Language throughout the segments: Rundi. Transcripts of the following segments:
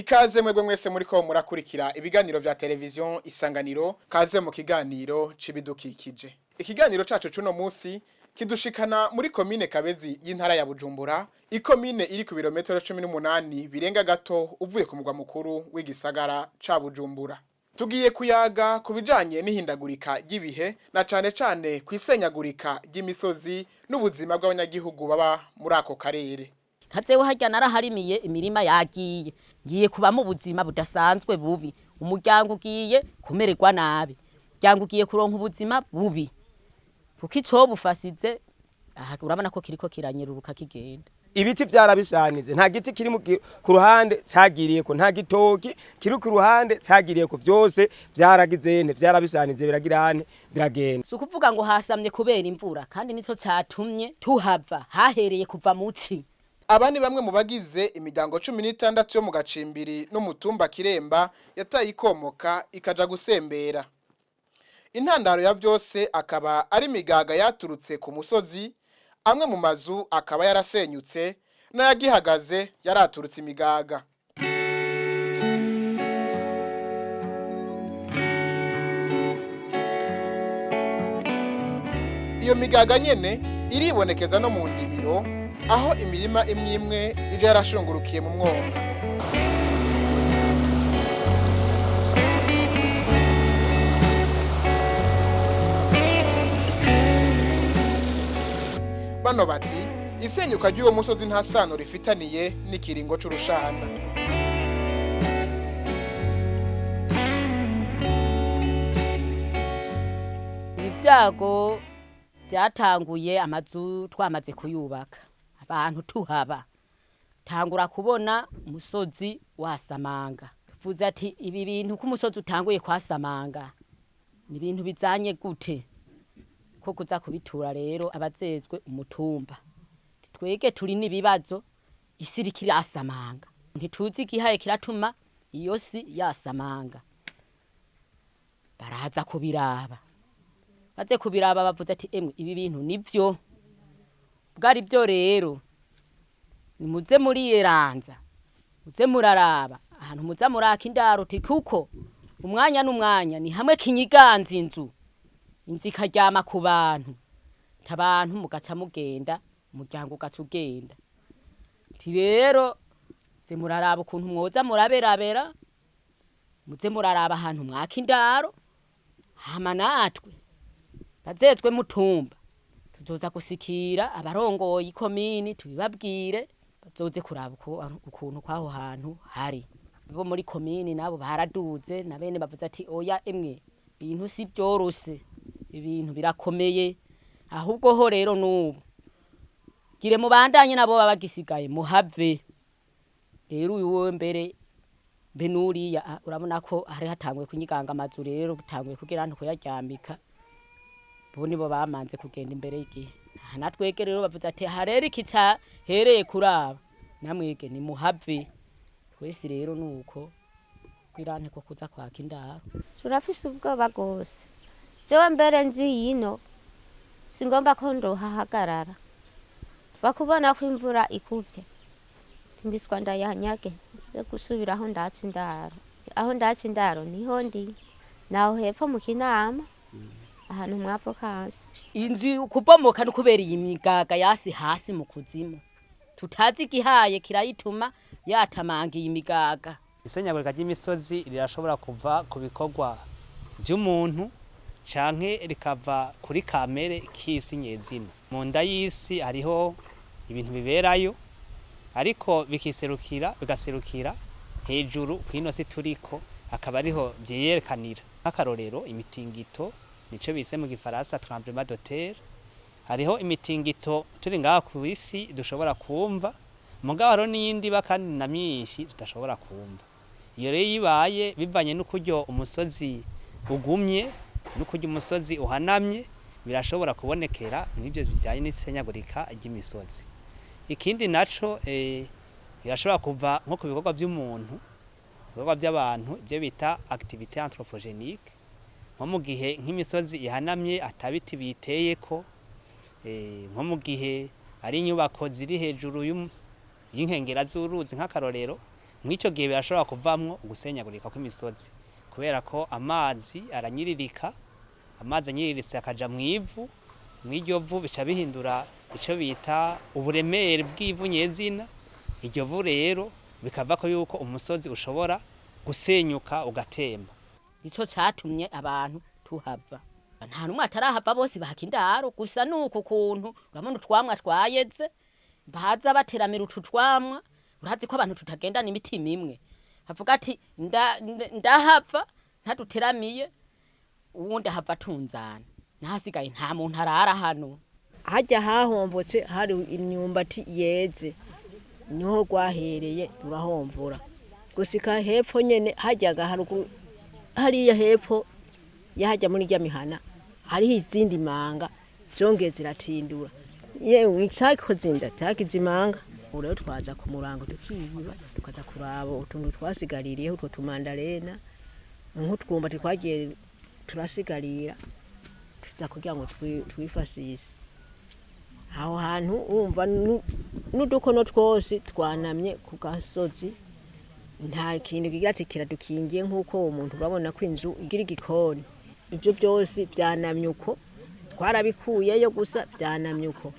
Ikaze mwebwe mwese muriko murakurikira ibiganiro vya televiziyo Isanganiro, kaze mu kiganiro c'ibidukikije. Ikiganiro cacu cuno musi kidushikana muri komine Kabezi y'intara ya Bujumbura, ikomine iri ku birometero 18 birenga gato uvuye ku mugwa mukuru w'igisagara ca Bujumbura. Tugiye kuyaga ku bijanye n'ihindagurika ry'ibihe na cane cane kw'isenyagurika ry'imisozi n'ubuzima bw'abanyagihugu baba muri ako karere. Nkazewe harya naraharimiye, imirima yagiye, ngiye kubamo ubuzima budasanzwe bubi. Umuryango ugiye kumererwa nabi, umuryango ugiye kuronka ubuzima bubi, kuko icobufasize aha urabona ko kiriko kiranyeruruka kigenda. Ibiti vyarabisanize, nta giti kiri ku ruhande cagiriyeko, nta gitoki kiri ku ruhande cagiriyeko, vyose vyaragizene, vyarabisanize, biragirane, biragenda. Si ukuvuga ngo hasamye kubera imvura, kandi nico catumye tuhava, hahereye kuva muci. Aba ni bamwe mu bagize imiryango 16 yo mu Gacimbiri n'umutumba Kiremba yataye ikomoka ikaja gusembera. Intandaro ya vyose akaba ari imigaga yaturutse ku musozi, amwe mu mazu akaba yarasenyutse n'ayagihagaze yaraturutse imigaga. Iyo migaga nyene iribonekeza no mu ndimiro, aho imirima imwe imwe ija yarashungurukiye mu mwonga. Bano bati isenyuka ry'uwo musozi nta sano rifitaniye n'ikiringo c'urushana. Ibi byago byatanguye amazu twamaze kuyubaka, abantu tuhaba, tangura kubona umusozi wasamanga. Tuvuze ati ibi bintu ko umusozi utanguye kwasamanga ni ibintu bizanye gute? Ko kuza kubitura rero abazezwe umutumba, twege turi n'ibibazo, isi iriko irasamanga, ntituzi igihaye kiratuma iyo si yasamanga. Baraza kubiraba, baze kubiraba bavuze ati emwe ibi bintu nivyo bwari byo, rero nimuze muriyeranza, muze muraraba ahantu muza muraka indaro, ti kuko umwanya n'umwanya ni hamwe kinyiganza inzu, inzu ikaryama ku bantu, abantu mugaca mugenda, umuryango ugaca ugenda. Ti rero ze muraraba ukuntu mwoza muraberabera, muze muraraba ahantu mwaka indaro, hama natwe bazezwe mutumba tuzoza gusikira abarongoye ikomini tubibabwire, bazoze kuraba ukuntu kwaho hantu hari. Bo muri komini nabo baraduze na bene bavuze ati oya emwe bintu si byoroshe, ibintu birakomeye, ahubwo ho rero nubu gire mubandanye nabo baba bagisigaye muhave. Rero uyu wewe mbere mbe nuriya urabona ko hari hatanguye kunyiganga amazu, rero butanguye kugira ntu kuyaryambika, bo nibo bamanze kugenda imbere y'igihe. Aha natwege rero bavuze ati aha rero iki cahereye kuraba namwege nimuhave twese. Rero nuko kwirante ko kuza kwaka indaro. Turafise ubwoba gose. Jewe mbere nzi yino singomba ko ndohahagarara, bakubona ko imvura ikuvye ngiswa ndayanyage nze gusubira aho ndatse indaro. Aho ndatse indaro niho ndi naho hepfo mu Kinama, ahantu mwapfo kansi. Inzu kubomoka no kubera iyi migaga yasi hasi mu kuzimu, tutazi igihaye kirayituma yatamanga iyi migaga. Isenyagurika ry'imisozi rirashobora kuva ku bikorwa by'umuntu canke rikava kuri kamere k'isi nyezina. Mu nda y'isi hariho ibintu biberayo, ariko bikiserukira bigaserukira hejuru kw'ino si turiko, akaba ariho vyiyerekanira. Nk'akarorero, imitingito, nico bise mu gifaransa tremblement de terre. Hariho imitingito turi ngaha ku isi dushobora kumva, mugabo hariho n'iyindi iba kandi na myinshi tudashobora kumva. Iyo rero iyo ibaye, bivanye n'ukuryo umusozi ugumye n'ukuryo umusozi uhanamye, birashobora kubonekera mw'ivyo bijanye n'isenyagurika ry'imisozi. Ikindi naco, irashobora kuva nko ku bikorwa vy'umuntu, ibikorwa by'abantu, ibyo bita activité anthropogénique, nko mu gihe nk'imisozi ihanamye atabiti biteyeko, nko mu gihe ari inyubako ziri hejuru y'inkengera z'uruzi nk'akarorero. Mw'ico gihe birashobora kuvamwo ugusenyagurika kw'imisozi, kubera ko amazi aranyiririka, amazi anyiriritse akaja mw'ivu, mw'iryo vu bica bihindura ico bita uburemere bw'ivu nyezina. Iryo vu rero bikavako yuko umusozi ushobora gusenyuka ugatemba. Nico catumye abantu tuhava, nta numwe atarahava, bose bahaka indaro. Gusa nuku kuntu urabona utwamwa twayeze, baza bateramira utu twamwa. Urazi ko abantu tutagendana imitima imwe, bavuga ati ndahava ntaduteramiye, uwundi ahava atunzana, nahasigaye nta muntu arara hano. Hajya hahombotse hari imyumbati yeze, niho rwahereye rurahomvura gusika hepfo nyene hajyaga haruguru hariya hepfo yahajya muri rya mihana hariho izindi manga zongeye ziratindura. Yewe, cyakoze inda cyagize imanga. Ubu rero twaza ku murango tukiyiba, tukaza kuraba utuntu twasigaririyeho, utwo tumandarena nk'utwumbati twagiye turasigarira, tuza kugira ngo twifasise aho hantu. Wumva n'udukono twose twanamye ku gasozi, nta kintu kigira ati kiradukingiye. Nk'uko uwo muntu urabona ko inzu igira igikoni, ibyo byose byanamye uko, twarabikuyeyo, gusa byanamye uko.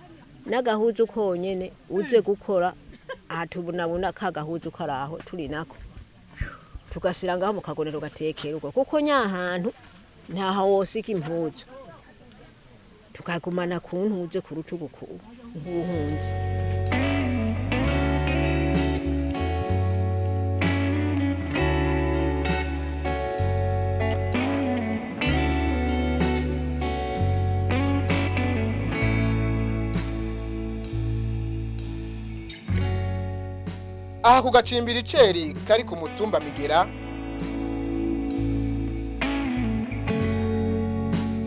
N'agahuzu konyene uze gukora aha, tubonabona ka gahuzu kari aho turi nako, tugasira ngaho mu kagone, tugatekera uko, kuko nyahantu ntaho wosiga impuzu, tukagumana ku ntuze ku rutugu nk'uhunze. Aha ku gacimbiri Iceri kari ku mutumba Migera,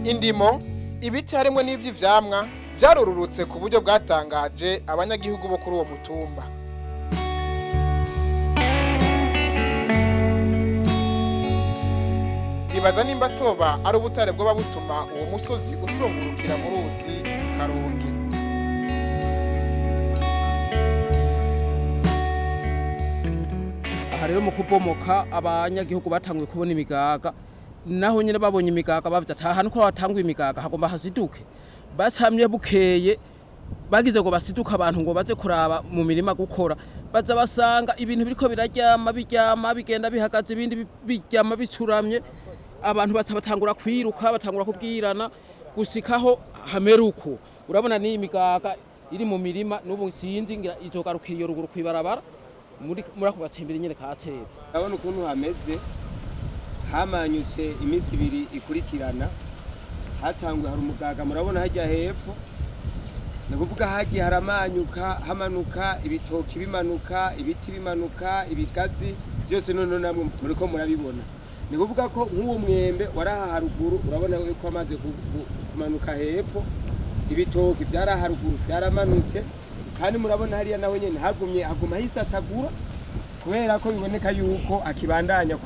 indimo, ibiti harimwo n'ivy'ivyamwa vyarururutse ku buryo bwatangaje abanyagihugu bo kuri uwo mutumba. Bibaza nimba atoba ari ubutare bwoba butuma uwo musozi ushungurukira mu ruzi Karongi. Aha rero mu kubomoka, abanyagihugu batanguye kubona imigaga. Naho nyine babonye imigaga, bavuze ati ahantu ko hatanguye imigaga hagomba hasiduke. Basamye bukeye, bagize ngo basiduke, abantu ngo baze kuraba mu mirima gukora, baza basanga ibintu biriko biraryama, biryama, bigenda bihagaze, ibindi biryama bicuramye. Abantu baca batangura kwiruka, batangura kubwirana gusikaho hamera uko urabona. N'iyi migaga iri mu mirima n'ubu sinzi ngira izogarukira iyo ruguru kwibarabara muri ako gacimbiri nyene ka Cera. Urabona ukuntu hameze, hamanyutse iminsi 2 ikurikirana, hatanguye hari umugaga. Murabona hajya hepfo, ni ukuvuga hagiye haramanyuka, hamanuka ibitoki, bimanuka ibiti, bimanuka ibigazi byose. Noneho namwe muriko murabibona, ni ukuvuga ko nk'uwo mwembe waraha haruguru, urabona ko amaze kumanuka hepfo. Ibitoki byari haruguru byaramanutse, kandi murabona hariya naho nyene hagumye haguma hisatagura, kubera ko biboneka yuko akibandanya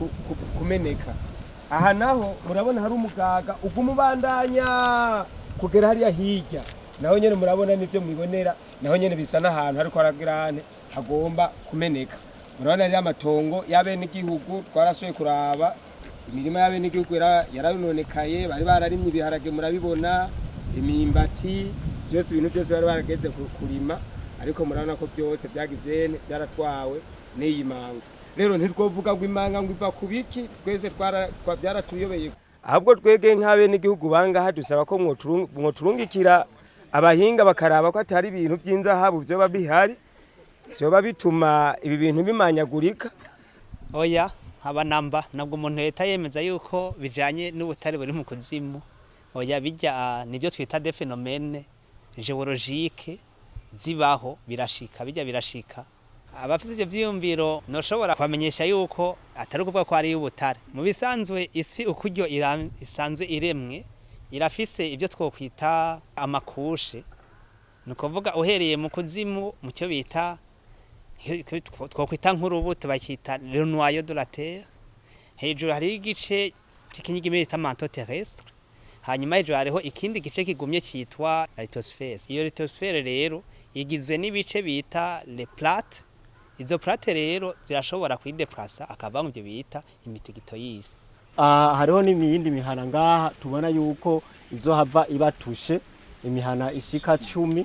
kumeneka. Aha naho murabona hari umugaga uguma ubandanya kugera hariya hirya. Naho nyene murabona nivyo mwibonera, naho nyene bisa n'ahantu hariko haragirane hagomba kumeneka. Murabona rero amatongo y'abenegihugu, twarasuye kuraba imirima y'abenegihugu, yaranonekaye. Bari bararimye ibiharage, murabibona, imyumbati, byose, ibintu byose bari barageze kurima, ariko murabona ko byose byagize byaratwawe n'iyi manga. Rero ntitwovuga ngo imanga ngo iva ku biki, twese byaratuyobeye. Ahubwo twege nk'abenegihugu bangaha dusaba ko mwoturungikira abahinga bakaraba ko atari ibintu by'inzahabu vyoba bihari, vyoba bituma ibi bintu bimanyagurika. Oya, haba namba, ntabwo umuntu leta yemeza yuko bijanye n'ubutare buri mu kuzimu. Oya, bijya nibyo twita des phénomènes géologiques zibaho, birashika, bijya birashika. Abafite ivyo vyiyumviro noshobora kubamenyesha yuko atari ukuvuga ko ari ubutare. Mu bisanzwe isi ukuryo isanzwe iremwe, irafise ibyo twokwita ama couches. Ni ukuvuga uhereye mu kuzimu, mu cyo bita twokwita nk'urubuto, bakita le noyau de la terre, hejuru hariho igice cy'ikinyigimi bita manteau terrestre, hanyuma hejuru hariho ikindi gice kigumye cyitwa lithosphère. Iyo lithosphère rero igizwe n'ibice bita les plates. Izo plate rero zirashobora kwideplasa akava mu byo bita imitigito y'isi. Hariho n'imiyindi mihana ngaha tubona yuko izohava ibatushe imihana ishika 10,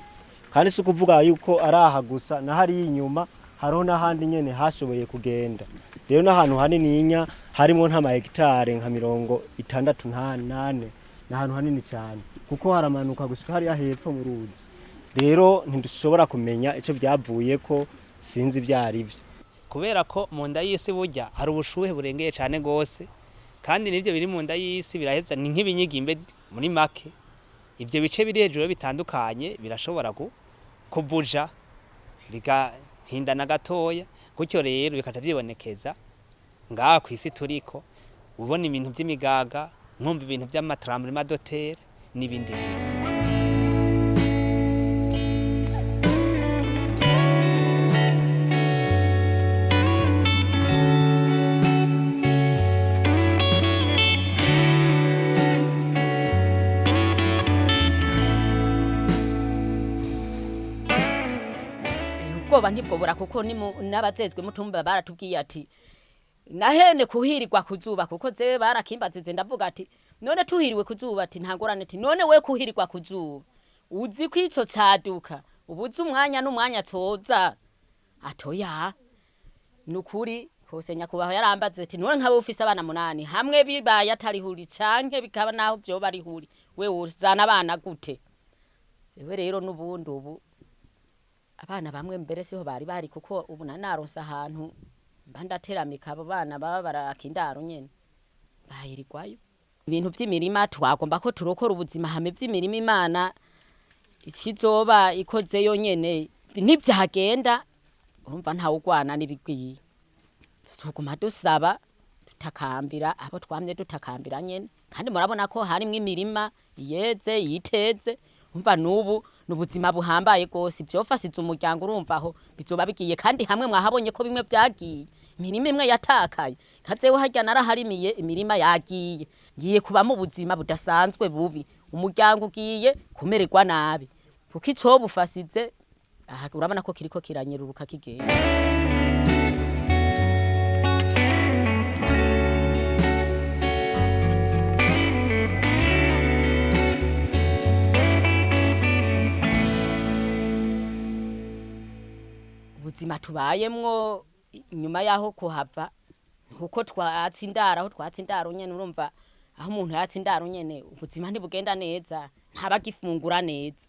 kandi si ukuvuga yuko ari aha gusa, na hariya inyuma hariho n'ahandi nyene hashoboye kugenda. Rero n'ahantu hanininya harimo nk'ama hegitare nka 68, ni ahantu hanini cyane kuko haramanuka gushika hariya hepfo mu ruzi. Rero ntidushobora kumenya ico byavuyeko, sinzi ibyo ari byo. Kubera ko mu nda y'isi burya hari ubushuhe burengeye cyane gose, kandi n'ivyo biri mu nda y'isi biraheza ni nk'ibinyigimbe muri make. Ivyo bice biri hejuru bitandukanye birashobora kubuja bigahindana gatoya, gutyo rero bikaca vyibonekeza ngaha kw'isi turiko, ubona ibintu vy'imigaga, nkumva ibintu vy'amatremblement de terre n'ibindi bintu. Ubwoba ntibwobura kuko n'abazezwe mutumba baratubwiye ati nahene kuhirirwa kuzuba, kuko zewe barakimbazize ndavuga ati none tuhiriwe kuzuba, ati nta ngorane, ati none we kuhirirwa kuzuba uzi ko ico caduka ubuze umwanya n'umwanya toza atoya. Nukuri kose nyakubahwa yarambaze ati none nkawe ufise abana 8 hamwe bibaye atarihuri canke bikaba naho vyoba arihuri we uzana abana gute? Zewe rero n'ubundi ubu abana bamwe mbere siho bari bari, kuko ubu nanaronse ahantu mba ndateramika abo bana baba barakindaro nyene bayirirwayo. Ibintu vy'imirima twagomba ko turokora ubuzima hame vy'imirima Imana ikizoba ikozeyo nyene nivyagenda, urumva ntawe ugwana n'ibigwiye. Tuzoguma dusaba tutakambira abo twamye dutakambira nyene, kandi murabona ko harimwo imirima yeze yiteze, umva nubu nubuzima buhambaye gose byofasiza umuryango, urumva aho bizoba bigiye. Kandi hamwe mwahabonye ko bimwe vyagiye, imirima imwe yatakaye, kazewe harya naraharimiye imirima yagiye, ngiye kuba mu buzima budasanzwe bubi, umuryango ugiye kumererwa nabi kuko icobufasize aha urabona ko kiriko kiranyeruruka kigenda. Ubuzima tubayemwo nyuma yaho kuhava nkuko twatsi indaro, aho twatsi indaro nyene, urumva aho umuntu yatsi indaro nyene ubuzima ntibugenda neza, ntabagifungura neza,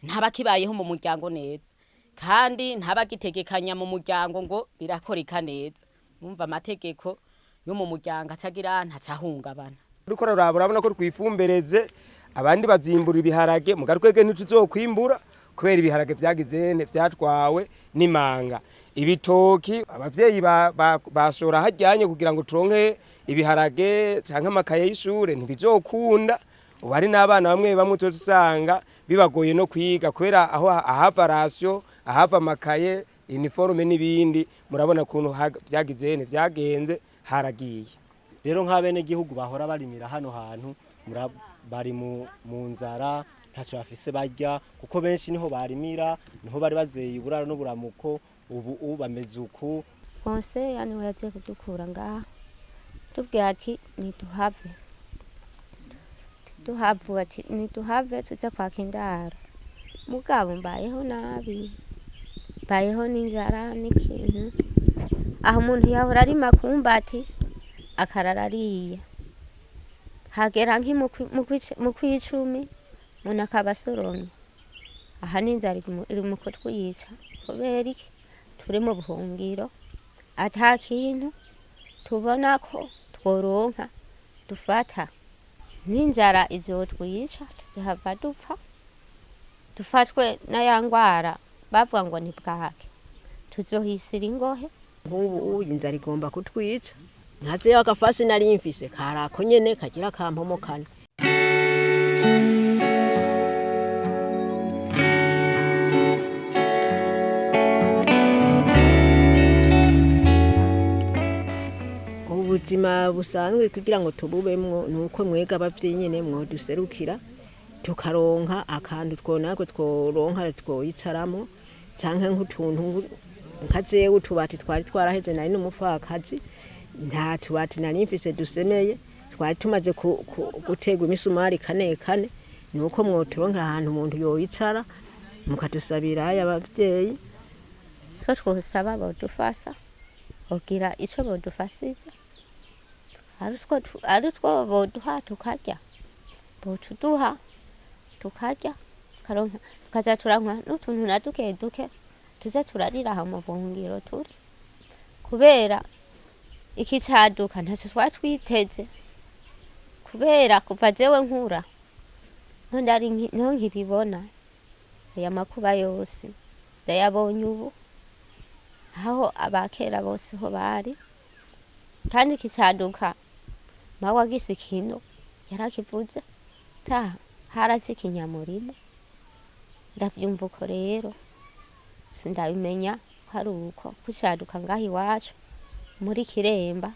ntabakibayeho mu muryango neza, kandi ntabagitegekanya mu muryango ngo birakoreka neza. Urumva amategeko yo mu muryango acagira ntacahungabana. Uriko uraraba urabona ko twifumbereze, abandi bazimbura ibiharage, muga twebwe ntituzokwimbura kubera ibiharage vyagize vyatwawe n'imanga. Ibitoki abavyeyi bashora hajyanye kugira ngo turonke ibiharage canke amakaye y'ishure ntibizokunda. Ubu hari n'abana bamwe bamwe uzosanga bibagoye no kwiga kubera aho ahava ration, ahava amakaye, uniforme n'ibindi, murabona kuntu vyagize vyagenze haragiye. Rero nk'abene gihugu bahora barimira hano hantu bari mu nzara, ntaco bafise barya, kuko benshi niho barimira, niho bari bazeye uburaro n'uburamuko, ubu bameze uku. Konseya niwe yaje kudukura ngaha, tubwira ati nituhave, tuhavuga ati nituhave tuze kwaka indaro. Mugabo mbayeho nabi, mbayeho n'inzara n'ikintu. Aho umuntu yahora arima kumbati akarara ariye, hagera nki mu kwicumi umuntu akaba asoromye. Aha n'inzara iri mu kutwica kubera iki? Turi mu buhungiro, ata kintu tubona ko tworonka dufata. N'inzara izotwica, tuzohava dupfa, dufatwe na ya ngwara bavuga ngo ni bwake, tuzohisira ingohe. Nk'ubu inzara igomba kutwica, nkazeyo agafasi nari mfise karako nyene kagira kampomokana. Ubuzima busanzwe kugira ngo tububemwo nuko mwega abavyeyi nyene mwoduserukira tukaronka akantu twonako tworonka twoyicaramo, canke nk'utuntu Nka jewe utubati twari twaraheze, nari n'umupfakazi, nta tubati nari mfise dusemeye, twari tumaze guterwa imisumari kane kane. Ni uko mwoturonkera ahantu umuntu yoyicara, mukadusabira abavyeyi. Ico twosaba, bodufasha bogira ico bodufasiza, ari utwo boduha tukarya, botuduha tukarya, tukaronka tukaza turanywa n'utuntu na duke duke tuze turarira aho mu buhungiro turi, kubera iki caduka ntaco twari twiteze, kubera kuva jewe nkura niho ndari niho nkibibona. Aya makuba yose ndayabonye ubu, aho abakera bose ho bari. Kandi iki caduka mawe agise ikintu yarakivuze ta harazi ikinyamurima, ndavyumva uko. Rero sindabimenya ko ari uko kucaduka ngaha iwacu muri Kiremba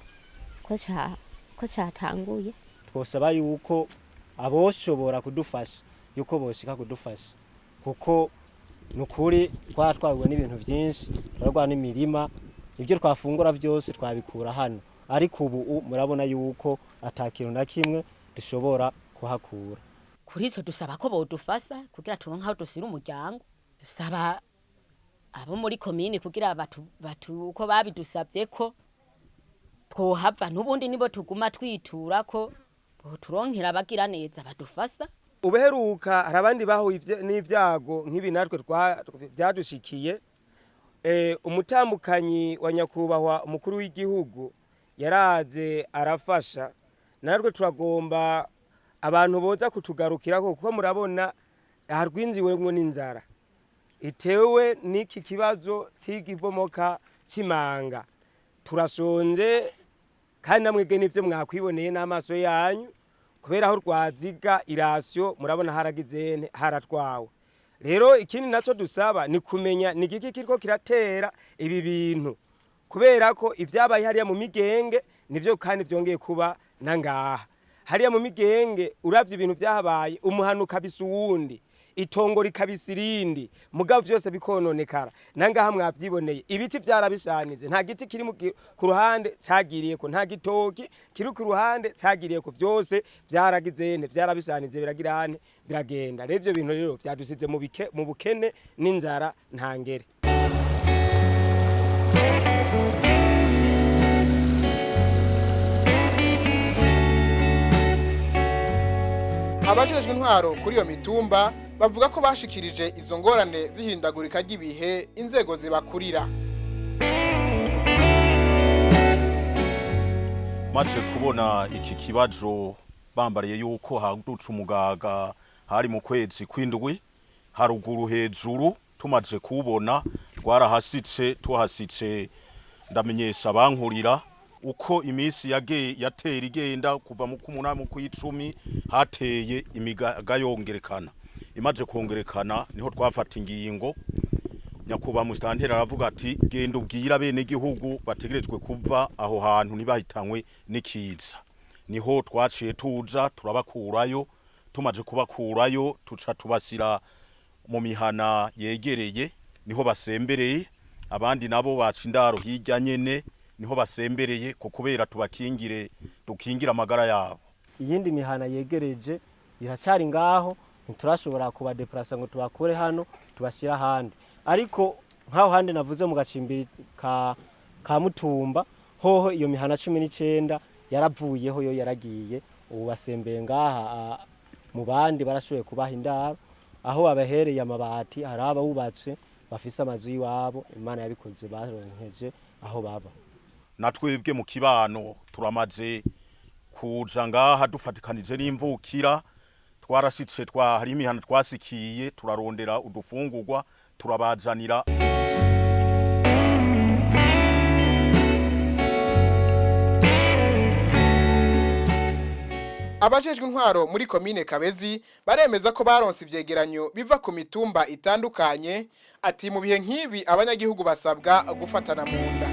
ko catanguye. Twosaba yuko aboshobora kudufasha yuko boshika kudufasha, kuko nukuri twaratwawe n'ibintu byinshi, turarwa n'imirima, ibyo twafungura byose twabikura hano, ariko ubu murabona yuko ata kintu na kimwe dushobora kuhakura. Kuri ico dusaba ko bodufasha kugira turonke aho dusira umuryango. Dusaba abo muri komini kugira batu uko babidusabye ko twohava, n'ubundi nibo tuguma twitura ko boturonkera abagira neza badufasha. Ubuheruka hari abandi bahuye n'ibyago nk'ibi natwe byadushikiye. Umutambukanyi wa nyakubahwa umukuru w'igihugu yaraze arafasha, natwe turagomba abantu boza kutugarukirako, kuko murabona harwinziwemwo n'inzara itewe n'iki kibazo cy'igibomoka c'imanga. Turasonze, kandi namwebwe n'ivyo mwakwiboneye n'amaso yanyu, kubera aho rwaziga irasiyo murabona haragize haratwawe. Rero ikindi naco dusaba ni kumenya ni igiki kiriko kiratera ibi bintu, kubera ko ivyabaye hariya mu Migenge nivyo kandi vyongeye kuba na ngaha. Hariya mu Migenge uravye ibintu vyahabaye, umuhanu ukabisa uwundi, itongo rikabisa irindi, mugabo vyose bikononekara. Na ngaha mwavyiboneye, ibiti vyarabishanize, nta giti kiri ku ruhande cagiriyeko, nta gitoki kiri ku ruhande cagiriyeko, vyose vyaragizene vyarabishanize, biragirane biragenda. Rero ivyo bintu rero vyadusize mu bukene n'inzara ntangere. Abajejwe intwaro kuri iyo mitumba bavuga ko bashikirije izo ngorane zihindagurika ry'ibihe inzego zibakurira. Maze kubona iki kibazo, bambariye yuko haduca umugaga, hari mu kwezi kw'indwi, haruguru hejuru. Tumaze kuwubona twarahasitse, tuhasitse ndamenyesha abankurira. Uko iminsi yage yatera igenda, kuva mu kumunani, mu kw'icumi, hateye imigaga yongerekana. Imaze kongerekana niho twafata ingingo. Nyakubahwa musitanteri aravuga ati: "Genda ubwira bene igihugu bategerejwe kuva aho hantu ntibahitanywe n'ikiza." Niho twaciye tuza turabakurayo. Tumaze kubakurayo tuca tubasira mu mihana yegereye, niho basembereye. Abandi nabo baca indaro hirya nyene, niho basembereye, ko kubera tubakingire, dukingire amagara yabo. Iyindi mihana yegereje iracari ngaho, ntiturashobora kubadeplasa ngo tubakure hano tubashyire ahandi, ariko nk'aho handi navuze mu gacimbiri ka Mutumba hoho, iyo mihana 19 yaravuyeho, yo yaragiye. Ubu basembeye ngaha mu bandi barashoboye kubaha indaro aho babahereye amabati. Hari abawubatse bafise amazu y'iwabo, Imana yabikoze baronkeje aho baba. Na twebwe mu kibano turamaze kuja ngaha dufatikanije n'imvukira, twarasitse twa hari imihana twasikiye, turarondera udufungurwa turabazanira. Abajejwe intwaro muri komine Kabezi baremeza ko baronse ivyegeranyo biva ku mitumba itandukanye. Ati mu bihe nk'ibi abanyagihugu basabwa gufatana mu nda.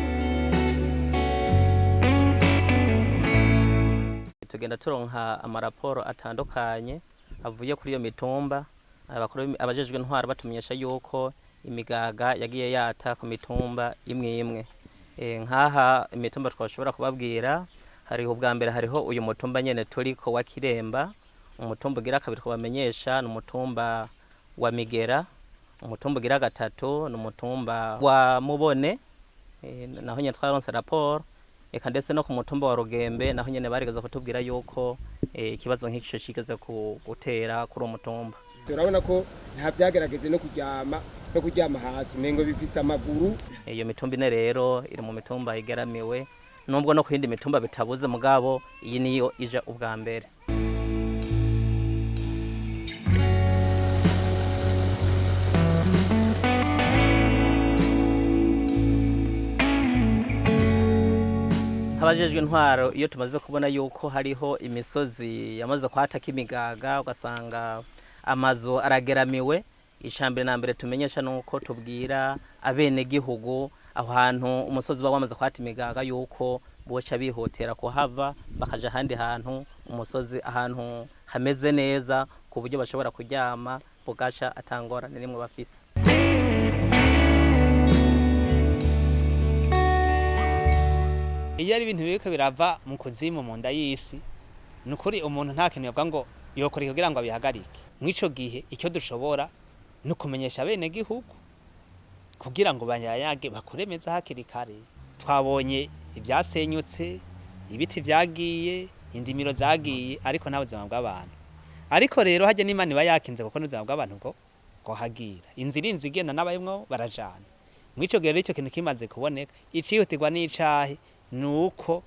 Tugenda turonka amaraporo atandukanye avuye kuri iyo mitumba, abakuru abajejwe intwaro batumenyesha yuko Imigaga yagiye yata ku mitumba imwe imwe. Nkaha imitumba twashobora kubabwira, hariho ubwa mbere hariho uyu mutumba nyene turiko wa Kiremba. Umutumba ugira kabiri twabamenyesha ni umutumba wa Migera. Umutumba ugira gatatu ni umutumba wa Mubone, naho nyene twaronse raporo. Eka ndetse no ku mutumba wa Rugembe naho nyene barigeze kutubwira yuko ikibazo nk'ico kigeze gutera kuri uwo mutumba. Turabona ko nta vyagerageje no kuryama hasi, umengo bifise amaguru. Iyo mitumba ine rero iri mu mitumba igeramiwe, nubwo no ku yindi mitumba bitabuze, mugabo iyi niyo ija ubwa mbere. Abajejwe intwaro iyo tumaze kubona yuko hariho imisozi yamaze kwataka imigaga, ugasanga amazu arageramiwe, icambere na mbere tumenyesha nuko tubwira abene gihugu aho hantu umusozi uba wamaze kwata imigaga yuko boca bihutira kuhava bakaja ahandi hantu umusozi ahantu hameze neza ku buryo bashobora kuryama bugasha atangorane nimwe bafise. Iyo ari ibintu biriko birava mu kuzimu mu nda y'isi, ni ukuri umuntu nta kintu yovuga ngo yokora kugira ngo abihagarike. Mw'ico gihe icyo dushobora ni ukumenyesha bene gihugu kugira ngo bayayage bakuremeza hakiri kare. Twabonye ibyasenyutse, ibiti vyagiye, indimiro zagiye, ariko nta buzima bw'abantu. Ariko rero harya n'Imana iba yakinze kuko n'ubuzima bw'abantu bwo bwohagira. Inzira irinze igenda n'abayimwo barajana. Mw'ico gihe rero ico kintu kimaze kuboneka, icihutirwa n'icahe nuko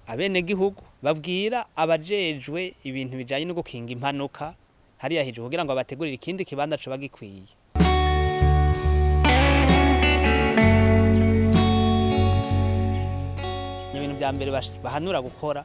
abenegihugu babwira abajejwe ibintu bijanye no gukinga impanuka hariya hejuru kugira ngo babategurire ikindi kibanza coba gikwiye. Ibintu vya mbere bahanura gukora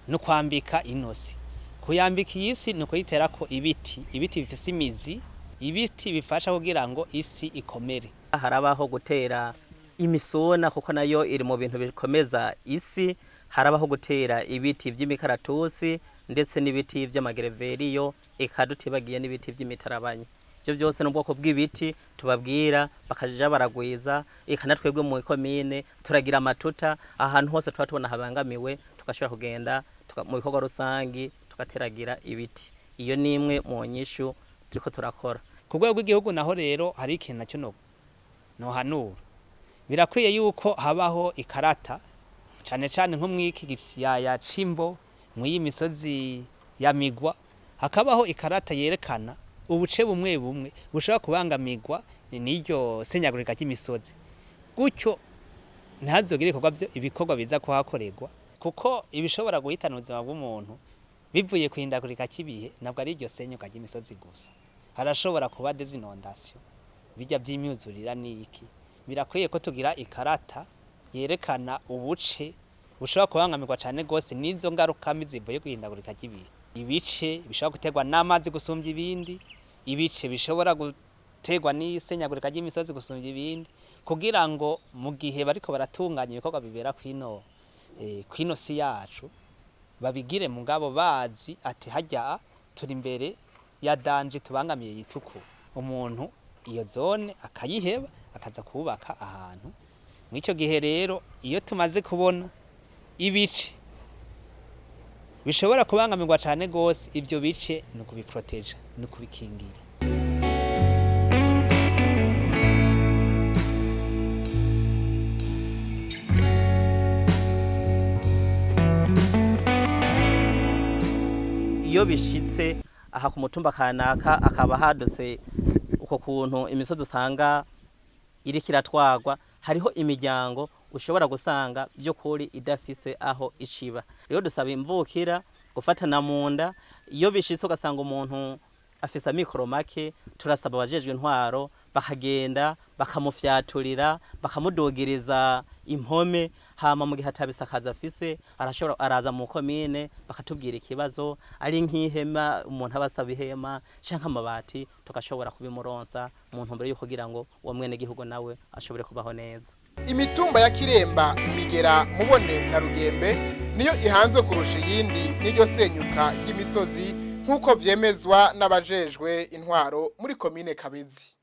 no kwambika inosi. Kuyambika iyi si ni ukuyiterako ibiti, ibiti bifise imizi, ibiti bifasha kugira ngo isi ikomere. Harabaho gutera imisona kuko nayo iri mu bintu bikomeza isi, harabaho gutera ibiti vy'imikaratusi ndetse n'ibiti vy'amagereveriyo, eka tutibagiye n'ibiti vy'imitarabanya. Ivyo vyose n'ubwoko bw'ibiti tubabwira bakaja baragwiza, eka na twebwe mu komine turagira amatuta ahantu hose tuba tubona habangamiwe, tugashobora kugenda mu bikorwa rusangi tugateragira ibiti. Iyo ni imwe mu nyishu turiko turakora. Ku rwego rw'igihugu naho rero hari ikintu nacyo nohanura. Birakwiye yuko habaho ikarata cane cane nko mw'iki ya Cimbo, mw'iyi misozi ya Migwa, hakabaho ikarata yerekana ubuce bumwe bumwe bushobora kubangamirwa n'iryo senyagurika ry'imisozi, gutyo ntihazogire ibikorwa biza kuhakorerwa, kuko ibishobora guhitana ubuzima bw'umuntu bivuye kwihindagurika cy'ibihe ntabwo ari iryo senyuka ry'imisozi gusa, harashobora kuba des inondations, bijya vy'imyuzurira n'iki. Birakwiye ko tugira ikarata yerekana ubuce bushobora kubangamirwa cane gose n'izo ngaruka mbi zivuye kwihindagurika ry'ibihe, ibice bishobora guterwa n'amazi gusumbya ibindi, ibice bishobora guterwa n'isenyagurika ry'imisozi gusumbya ibindi, kugira ngo mu gihe bariko baratunganya ibikorwa bibera kwino si yacu babigire mugabo bazi ati harya turi imbere ya danje tubangamiye yituku, umuntu iyo zone akayiheba akaza kubaka ahantu. Mw'ico gihe rero iyo tumaze kubona ibice bishobora kubangamirwa cane gose, ivyo bice ni ukubiproteja, ni ukubikingira. Iyo bishitse aha ku mutumba kanaka akaba hadutse uko kuntu imisozi usanga iriko iratwagwa, hariho imiryango ushobora gusanga by'ukuri idafise aho iciba. Rero dusaba imvukira gufatana mu nda. Iyo bishitse ugasanga umuntu afise amikoro make, turasaba abajejwe intwaro bakagenda bakamufyaturira, bakamudugiriza impome, hama mu gihe atabisakaza afise arashobora araza mu komine bakatubwira ikibazo, ari nk'ihema umuntu aba asaba ihema canke amabati, tugashobora kubimuronsa mu ntumbero yo kugira ngo uwo mwene gihugu nawe ashobore kubaho neza. Imitumba ya Kiremba, Migera, Mubone na Rugembe niyo ihanzwe kurusha iyindi n'iryo senyuka ry'imisozi nk'uko vyemezwa n'abajejwe intwaro muri komine Kabezi.